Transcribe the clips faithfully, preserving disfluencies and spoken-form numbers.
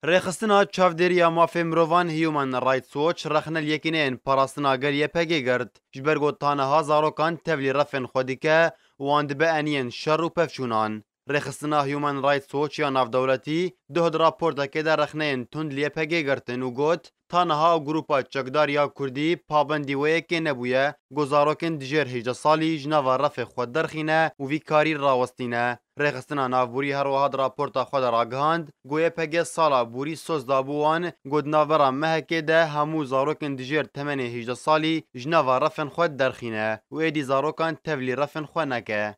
Rêxistina Çavdêriya Mafê Mirovan Human Rights Watch rexne li yekîneyên parastina gel Y P G girt, ji ber ku ta niha zarokan tevlî refên xwe dike û wan dibe eniyên şer û pevçûnan. Rêxistina Human Rights Watch ya navdewletî duh di raportekê de rexneyên tund li Y P G girtin û got, ta niha grupa çekdar ya Kurdî pabendî wê yekê nebûye, ku zarokên dijêr hejdeh salî ji nava refê xwe derxîne û vî karî rawestîne. Rêxistina navborî her wiha di raporta xwe de ragihand, ku Y P G sala borî soz dabû wan, ku di navbera mehekê de hemû zarokên dijêr temenê hejdeh salî ji nava refên xwe derxîne û êdî zarokan tevlî refên xwe neke.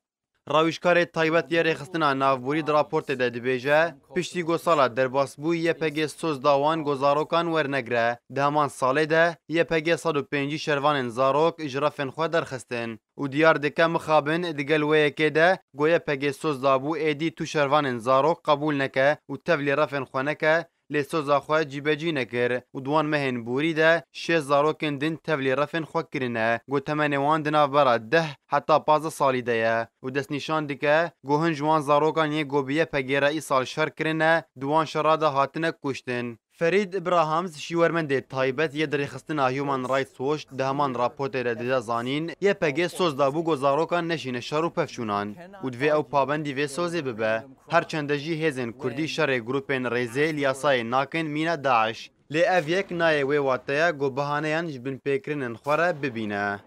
Rawîjkarê taybet yê rêxistina navborî di raportê de dibêje, piştî ku sala derbasbûyî Y P G soz da wan ku zarokan wernegire, di heman salê de Y P G sed û pêncî şervanên zarok ji refên xwe derxistin û diyar dike mixabin di gel wê yekê de ku Y P G soz dabû êdî tu şervanên zarok qebûl neke û tevlî refên xwe neke, lê soza xwe cîbecî nekir û di wan mehên borî de şêst zarokên din tevlî refên xwe kirine, ku temenê wan di navbera deh heta pazdeh salî de ye û destnîşan dike, ku hin ji wan zarokan yê ku bi Y P G re îsal şer kirine, di wan şera de hatine kuştin. Ferîd Ibrahams, şîwermendê taybet yê di rêxistina Human Rights Watch di heman raportê de dide zanîn, Y P G soz dabû ku zarokan neşîne şer û pevçûnan û divê ew pabendî vê sozê bibe. Her çende jî hêzên Kurdî şerê grûpên rêzê li yasayê nakin mîna DAIŞ. Lê ev yek nayê wê wateya ku bihaneyan ji binpêkirinên xwe re bibîne.